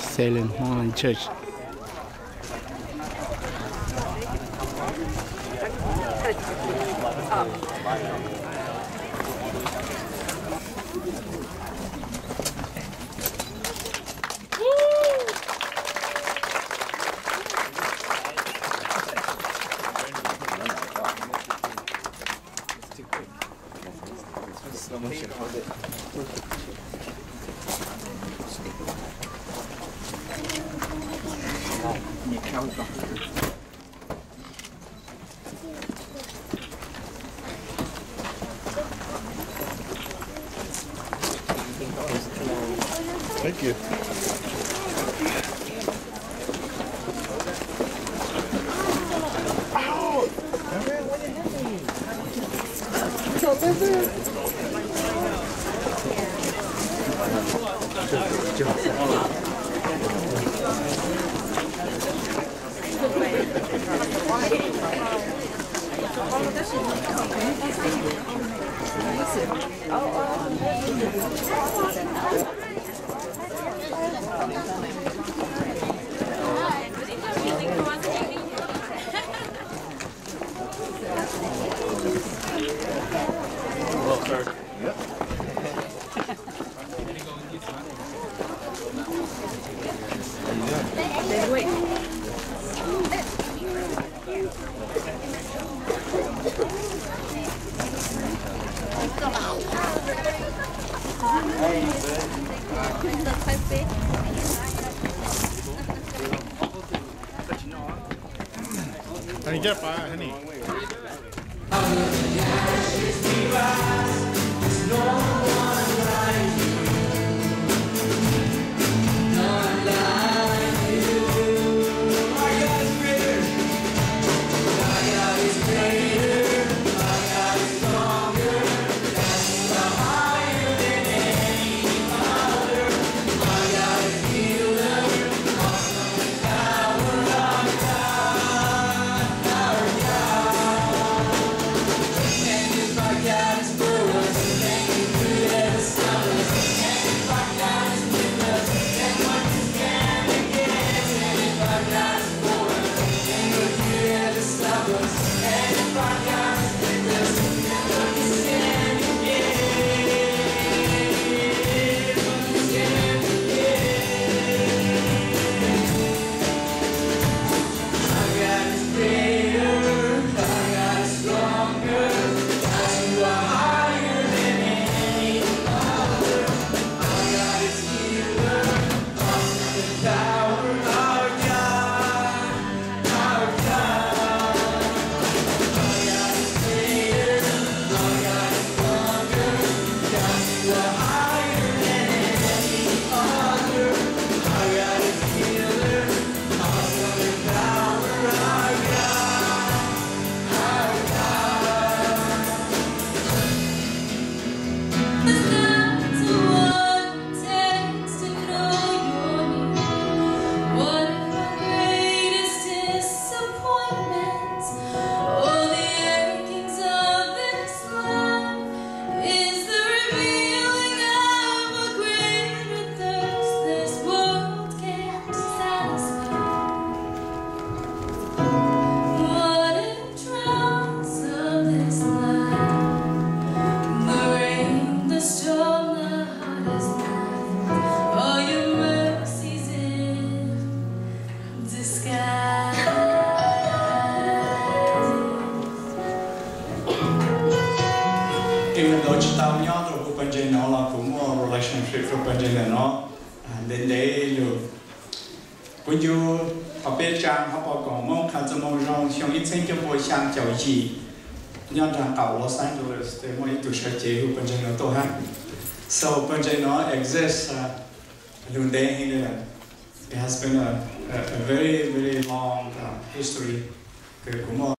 Salem Homeland Church. Thank you. Even though tsis tau nyob rau hauv pawg ntseeg no los kuv muaj relationship rau pawg ntseeg ntawm no ntev ntev lug. Kuv ncu hauv peb tsaa hauv paus koom Moob Qha Txuj Moo Zoo xyoo ib txheeb cuaj pua xyaa caum yim, nyob nraag qaum Los Angeles, muaj ib tug sawv cev hu pawg ntseeg no tuaj hab. So pawg ntseeg no exist lug ntev heev le. It has been a, a, a very, very long, uh, history. Kuv muaj